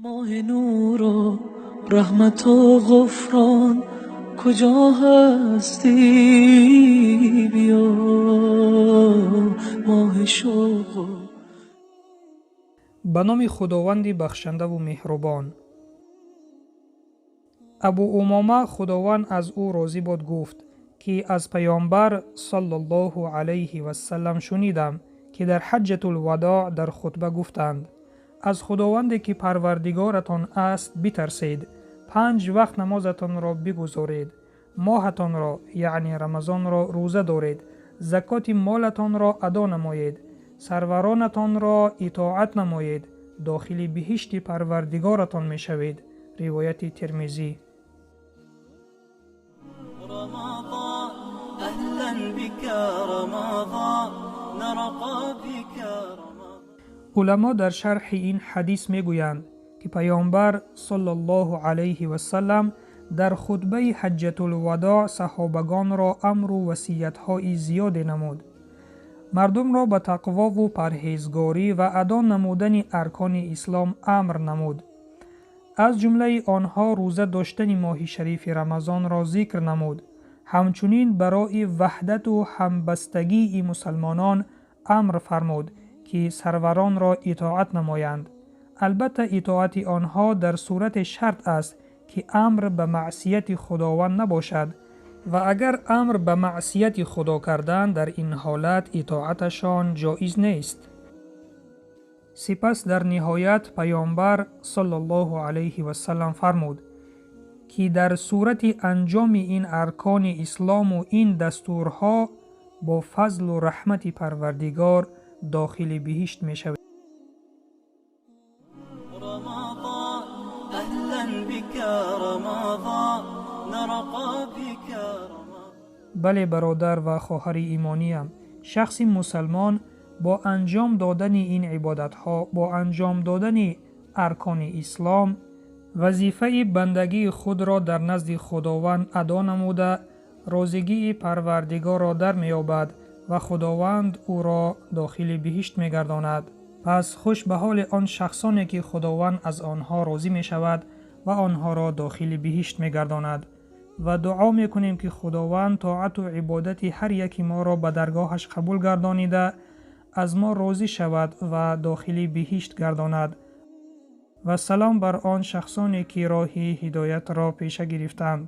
Моҳи нуру раҳмату ғуфрон, куҷо ҳастӣ, биё, моҳи шавқу Ба номи Худованди бахшандаву меҳрубон. Абу Умома, Худованд аз ӯ розӣ бод, гуфт, ки аз Паёмбар саллаллоҳу алайҳи вассалам шунидам, ки дар Ҳаҷҷатулвадоъ дар хутба гуфтанд: «Аз Худованде, ки Парвардигоратон аст, битарсед, панҷ вақт намозатонро бигузоред, моҳатонро, яъне Рамазонро, рӯза доред, закоти молатонро адо намоед, сарваронатонро итоат намоед, дохили биҳишти Парвардигоратон мешавед». Ривояти Термизӣ. رمضان أهلا بك رمضان، نرقى بك رمضان. Уламо дар шарҳи ин ҳадис мегӯянд, ки Паёмбар саллаллоҳу алайҳи вассалам дар хутбаи Ҳаҷҷатулвадоъ саҳобагонро амру васиятҳои зиёде намуд. Мардумро ба тақвову парҳезгорӣ ва адо намудани аркони ислом амр намуд. Аз ҷумлаи онҳо рӯза доштани моҳи шарифи Рамазонро зикр намуд. Ҳамчунин барои ваҳдату ҳамбастагии мусалмонон амр фармуд, ки сарваронро итоат намоянд. Албатта, итоати онҳо дар сурате шарт аст, ки амр ба маъсияти Худованд набошад, ва агар амр ба маъсияти Худо кардан, дар ин ҳолат итоаташон ҷоиз нест. Сипас дар ниҳоят Паёмбар саллаллоҳу алайҳи вассалам фармуд, ки дар сурати анҷоми ин аркони ислому ин дастурҳо бо фазлу раҳмати Парвардигор дохили биҳишт мешавед. رمضان أهلا بك رمضان، نرقى بك رمضان. Бале, бародар ва хоҳари имониям, шахси мусалмон бо анҷом додани ин ибодатҳо, бо анҷом додани аркони ислом вазифаи бандагии худро дар назди Худованд адо намуда, розигии Парвардигорро дар меёбад ва Худованд ӯро дохили биҳишт мегардонад. Пас хуш ба ҳоли он шахсоне, ки Худованд аз онҳо розӣ мешавад ва онҳоро дохили биҳишт мегардонад. Ва дуо мекунем, ки Худованд тоату ибодати ҳар яки моро ба даргоҳаш қабул гардонида, аз мо розӣ шавад ва дохили биҳишт гардонад. Ва салом бар он шахсоне, ки роҳи ҳидоятро пеша гирифтанд.